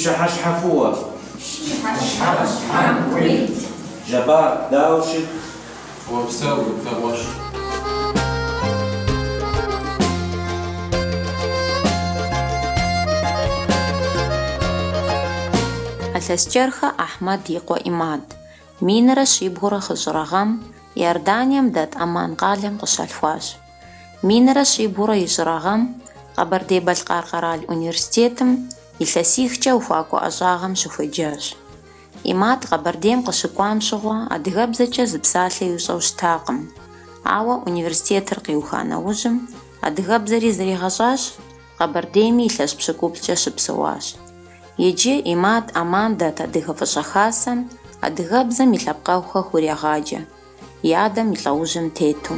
Пщыхьэщхьэ фӏыуэ. Пщыхьэщхьэфӏ Тхьэм къуит. Жэбар, дауэ ущыт? Упсэу, дэгъуэщ. Алъэскӏэрхэ Ахьмэд и къуэ Имад, минрэ щибгъурэ хыщӏрэ гъэм Иорданием дэт Амман къалэм къыщалъхуащ. Минрэ щибгъурэ ищӏрэ гъэм Къэбэрдей-Балъкъэр къэрал университетым илъэсихкӏэ ухуакӏуэ ӏэщӏагъэм щыхуеджащ. Имад Къэбэрдейм къыщыкӏуам щыгъуэ адыгэбзэкӏэ зы псалъэ ищӏэу щытакъым, ауэ университетыр къиуха нэужьым адыгэбзэри зригъэщӏащ, Къэбэрдейми илъэс пщыкӏуплӏкӏэ щыпсэуащ. Иджы Имад Амман дэт Адыгэ Фӏыщӏэ Хасэм адыгэбзэм и лъэпкъэгъухэр хурегъаджэ, и адэм и лӏэужьым тету.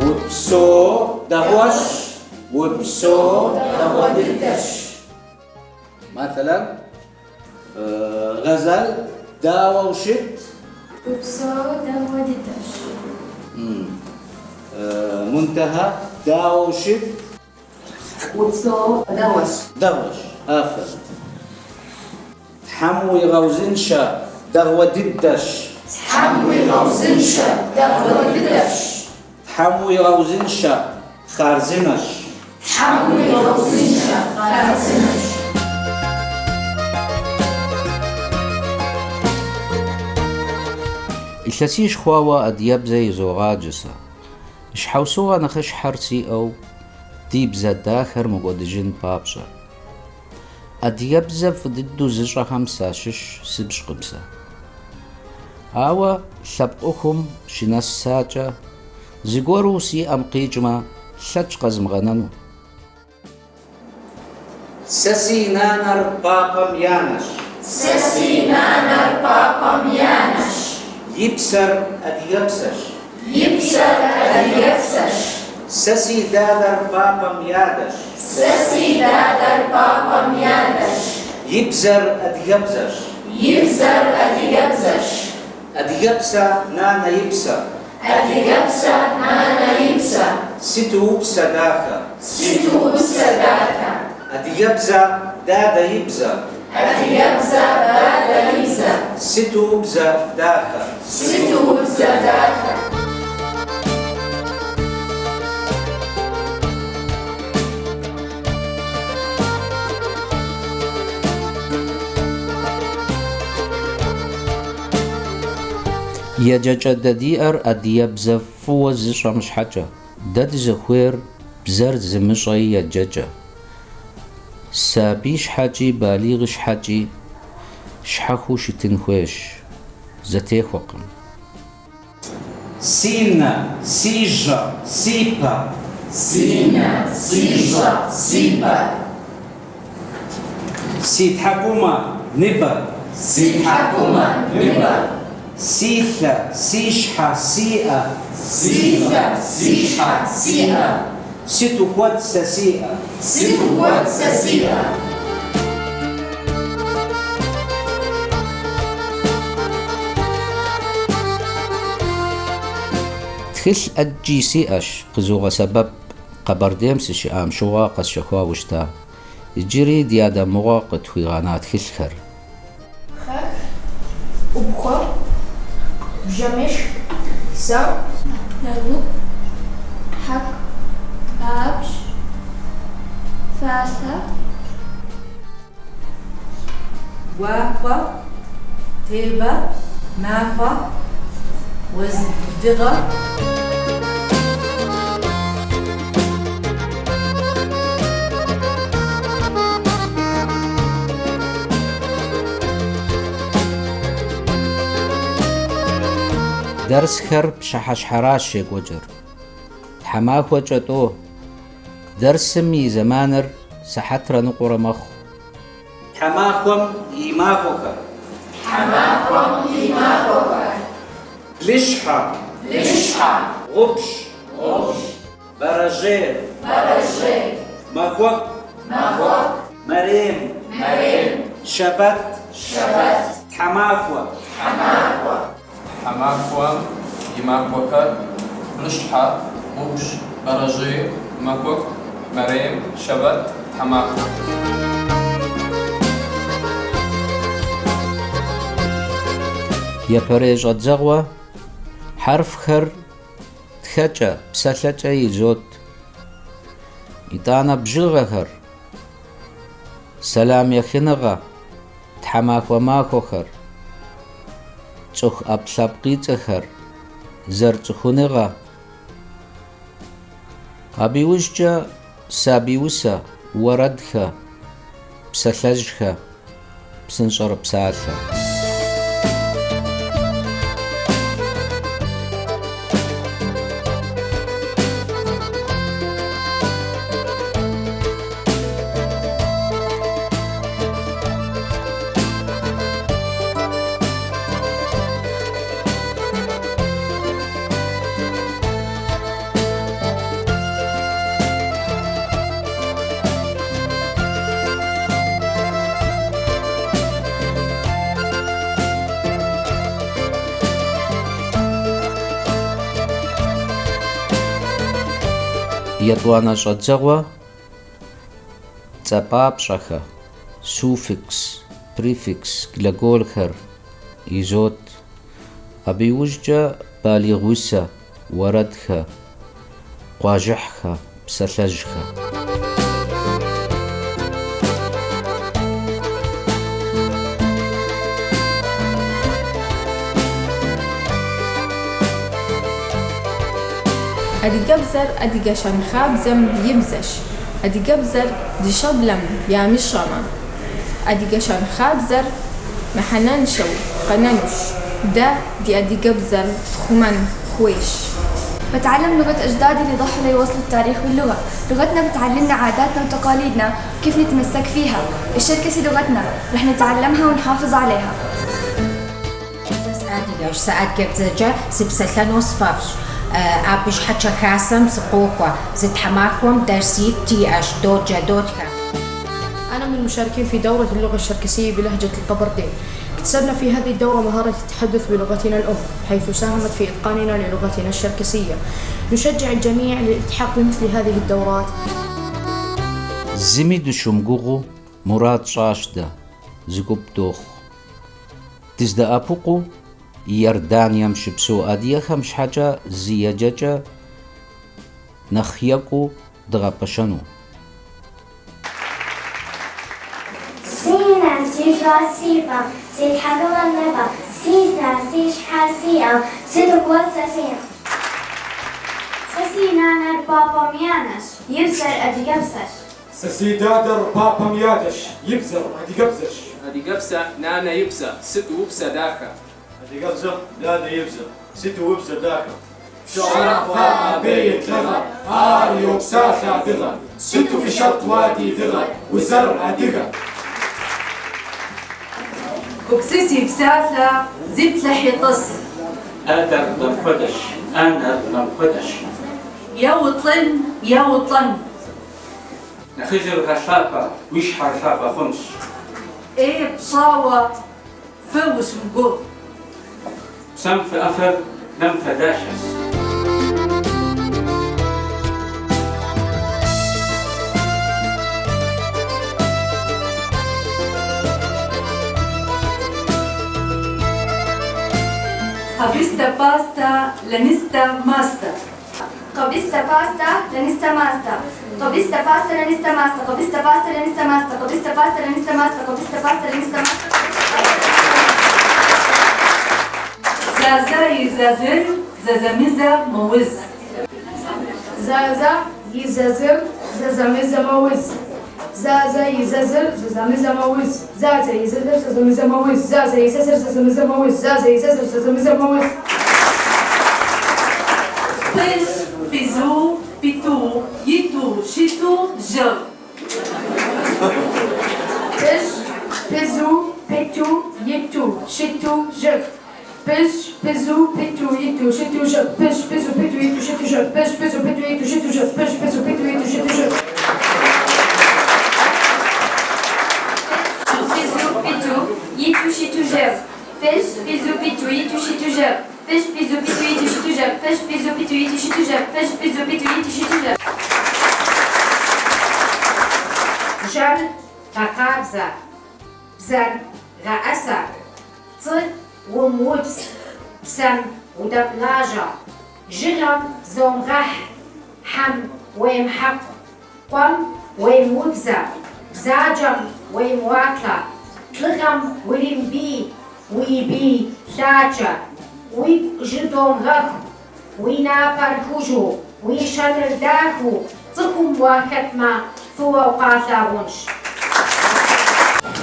Упсэу дэгъуэщ, упсэу дэгъуэ дыдэщ. مثلا Газал дауэ ущыт? Упсэу дэгъуэ дыдэщ. Мунтэха дауэ ущыт? Упсэу дэгъуэщ. Дэгъуэщ, афэрым. Тхьэм уигъэузыншэ, дэгъуэ дыдэщ. Тхьэм уигъэузыншэ, дэгъуэ дыдэщ. Тхьэм уигъэузыншэ, хъарзынэщ. Тхьэм уигъэузыншэ, хъарзынэщ. Илъэсищ хъуауэ адыгэбзэ изогъаджэ сэ. Щхьэусыгъуэ нэхъыщхьэр сиӏэу ди бзэ дахэр мыкӏуэдыжын папщӏэ. Адыгэбзэ фӏы дыдэу зыщӏэхэм сащыщ сыбжкъым сэ. Ауэ лъэпкъ ӏуэхум щынэсакӏэ, зыгуэру си ӏэм къикӏмэ, лъэкӏ къэзмыгъэнэну. Сэ си нанэр папэм янэщ. Сэ си нанэр папэм янэщ. И псэр адыгэпсэщ. И псэр адыгэпсэщ. Сэ си дадэр папэм ядэщ. Сэ си дадэр папэм ядэщ. И бзэр адыгэбзэщ. И бзэр адыгэбзэщ. Адыгэпсэ нанэ и псэ. Адыгэпсэ нанэ и псэ. Сыту упсэ дахэ. Сыту упсэ дахэ. Адыгэбзэ дадэ и бзэ. Адыгэбзэ дадэ и бзэ. Сыту убзэ дахэ. Сыту убзэ дахэ. Еджэкӏэ дэ диӏэр адыгэбзэ фӏыуэ зыщӏэм щхьэкӏэ, дэ дызыхуейр бзэр зымыщӏэи еджэкӏэ. Сабий щхьэкӏи балигъ щхьэкӏи щхьэхуэу щытын хуейщ, зэтехуэкъым. Си нэ, си жьэ, си пэ. Си нэ, си жьэ, си пэ. Си тхьэкӏумэ, ныбэ. Си тхьэкӏумэ, ныбэ. Си лъэ, си щхьэ, си ӏэ. Си лъэ, си щхьэ, си ӏэ. Сыту куэд сэ сиӏэ. Сыту куэд сэ сиӏэ. Тхылъ ӏэджи сиӏэщ, къызогъэсэбэп, Къэбэрдейм сыщыӏам щыгъуэ къэсщэхуауэ щыта. Иджыри ди адэ мыгъуэ къытхуигъэна тхылъхэр. Хэх, ӏупхъуэ, бжэмышх, сэгъу, лэгъуп, хьэку, бабыщ, фалъэ. Гуахъуэ, тебэ, мафӏэ, уэздыгъэ. Дэрсхэр пщыхьэщхьэращ щекӏуэкӏыр. Тхьэмахуэкӏэ тӏэу. Дэрсым и зэманыр сыхьэтрэ ныкъуэрэ мэхъу. Тхьэмахуэм и махуэхэр. Тхьэмахуэм и махуэхэр. Блыщхьэ. Блыщхьэ. Гъубж. Гъубж. Бэрэжьей. Бэрэжьей. Махуэку. Махуэку. Мэрем. Мэрем. Щэбэт. Щэбэт. Тхьэмахуэ. Тхьэмахуэм и махуэхэр: блыщхьэ, гъубж, бэрэжьей, махуэку, мэрем, щэбэт, тхьэмахуэ. Япэрей щӏэдзэгъуэ хьэрфхэр тхэкӏэ, псэлъэкӏэ изот. Итӏанэ бжыгъэхэр, сэлам ехыныгъэ, тхьэмахуэ махуэхэр, цӏыху ӏэпкълъэпкъицӏэхэр, зэрыцӏыхуныгъэ. Абы иужькӏэ сабий усэ, уэрэдхэ, псалъэжьхэ, псынщӏэрыпсалъэ. Етӏуанэ щӏэдзэгъуэ цӏэпапщӏэхэ, суффикс, префикс, глаголхэр изот. Абы иужькӏэ балигъ усэ, уэрэдхэ, къуажэхьхэ, псалъэжьхэ. Адыгэбзэр адыгэ щэнхабзэм и бзэщ. Адыгэбзэр ди щӏэблэм ямыщӏэмэ, адыгэ щэнхабзэр мыхьэнэншэу къэнэнущ. Дэ ди адыгэбзэр тхъумэн хуейщ. بتعلم لغة أجدادي اللي ضحوا ليوصلوا التاريخ واللغة. لغتنا بتعلمنا عاداتنا وتقاليدنا وكيف نتمسك فيها. الشركسي لغتنا، رح نتعلمها ونحافظ عليها. Сыадыгэщ, сыадыгэбзэкӏэ сыпсэлъэну сфӏэфӏщ. Абы щхьэкӏэ хасэм сыкъокӏуэ. Зы тхьэмахуэм дерситӏ диӏэщ, доджэ, дотхэ. أنا من المشاركين في دورة اللغة الشركسية بلهجة القبردين. اكتسبنا في هذه الدورة مهارة التحدث بلغتنا الأم، حيث ساهمت في إتقاننا للغتنا الشركسية. نشجع الجميع للالتحاق بمثل هذه الدورات. Зыми дыщымыгугъыу мурад тщӏащ дэ, зы гуп дохъу. Дыздэӏэпыкъуу Иорданием щыпсэу адыгэхэм щхьэкӏэ зы еджэкӏэ нэхъ екӏуу дгъэпэщэну. Си нэ, си жьэ, си пэ, си тхьэкӏумэ ныбэ, си нэ, си щхьэ сиӏэу, сыту куэд сэ сиӏэ. Сэ си нанэр папэм и анэщ, и бзэр адыгэбзэщ. Сэ си дадэр папэм и адэщ, и бзэр адыгэбзэщ. Адыгэбзэ нанэ и бзэ, сыту убзэ дахэ. Адыгэбзэ дадэ и бзэ, сыту убзэ дахэ. Пщӏэрэ абы и лӏыгъэр, ар йопсалъэ адыгъэ. Сыту фи шэрт уэ ди дыгъэ, узэрыадыгэ. Гупсыси псалъэ, зыплъыхьи тӏыс. Адэр мыпхуэдэщ, анэр мыпхуэдэщ. Е улӏын, е улӏэн. Нэхъыжьыр гъэлъапӏэ, уи щхьэр лъапӏэ хъунщ. Ӏей пщӏауэ фӏы ущымыгугъ. Псэм фӏэфӏыр нэм фӏэдахэщ. Къэбыстэ пӏастэ, лэныстэ мастэ. Къэбыстэ пӏастэ, лэныстэ мастэ. Къэбыстэ пӏастэ, лэныстэ мастэ. Къэбыстэ пӏастэ, лэныстэ мастэ. Къэбыстэ пӏастэ, лэныстэ мастэ. Къэбыстэ пӏастэ, лэныстэ мастэ. Зазэ и зэзыр зэзэмызэ мэуз. Зазэ и зэзыр зэзэмызэ мэуз. Зазэ и зэзыр зэзэмызэ мэуз. Зазэ и зэзыр зэзэмызэ мэуз. Зазэ и зэзыр зэзэмызэ мэуз. Зазэ и зэзыр зэзэмызэ мэуз. Пыжь, пызу, питу, иту, щыту, жыг. Пыжь, пызу, питу, иту, щыту, жыг. Пыжь, пызу, питу, иту, щыту, жыг. Пыжь, пызу, питу, иту, щыту, жыг. Пыжь, пызу, питу, иту, щыту, жыг. Пыжь, пызу, питу, иту, щыту, жыг. Пызу, питу, иту, щыту, жыг. Гъэкъабзэ, бзэр гъэӏэсэ, пцӏы умыупс, псэм удэмылажьэ, жьыгъэм зомыгъэхь, хьэм уемыхьэкъу, къуэм уемыубзэ, бзаджэм уемыуалӏэ, лӏыгъэм уримыбий, уи бий лъачэ, уигу жьы домыгъэху, уи напэр хужьу, уи щэныр дахэу цӏыхум уахэтмэ, фӏыуэ укъалъагъунщ.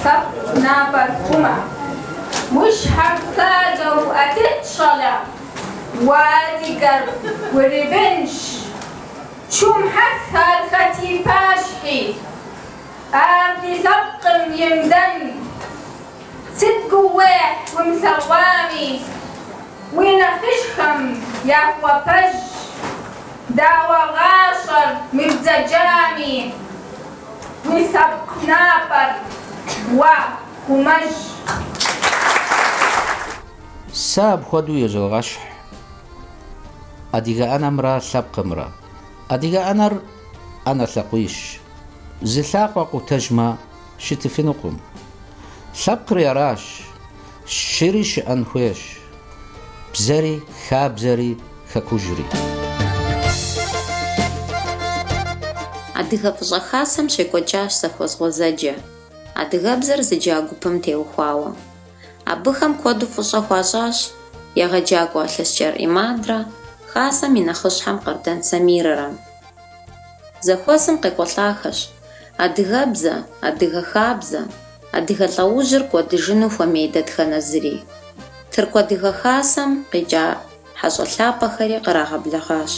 Лъэпкъ напэр хъумэ, уи щхьэр лъагэу ӏэтыт, щӏалэ, уадыгэр урибынщ. Щумыхьэх ар хэт и пащхьи, ар ди лъэпкъым имыдэн. Сыт гугъуехь умылъэгъуами, уи нэхъыжьхэм яхуэпэж, дауэ гъащӏэр мыбдзэджами, уи лъэпкъ напэр уэ хъумэж. Сэ апхуэдэу езогъэщхь адыгэ ӏэнэмрэ лъэпкъымрэ. Адыгэ ӏэнэр ӏэнэ лъакъуищ. Зы лъакъуэ къутэжмэ, щытыфынукъым. Лъэпкъри аращ, щыри щыӏэн хуейщ, бзэри, хабзэри, хэкужьри. Адыгэ Фӏыщӏэ Хасэм щекӏуэкӏащ зэхуэс гъуэзэджэ, адыгэбзэр зыджа гупым теухуауэ. Абыхэм куэду фӏыщӏэ хуащӏащ егъэджакӏуэ Алъэсчэр Имадрэ Хасэм и нэхъыщхьэм Къардэн Самирэрэ. Зэхуэсым къекӏуэлӏахэщ адыгэбзэ, адыгэ хабзэ, адыгэ лӏэужьыр кӏуэдыжыну хуэмей дэтхэнэ зыри. Тырку Адыгэ Хасэм къикӏа хьэщӏэ лъапӏэхэри кърагъэблэгъащ.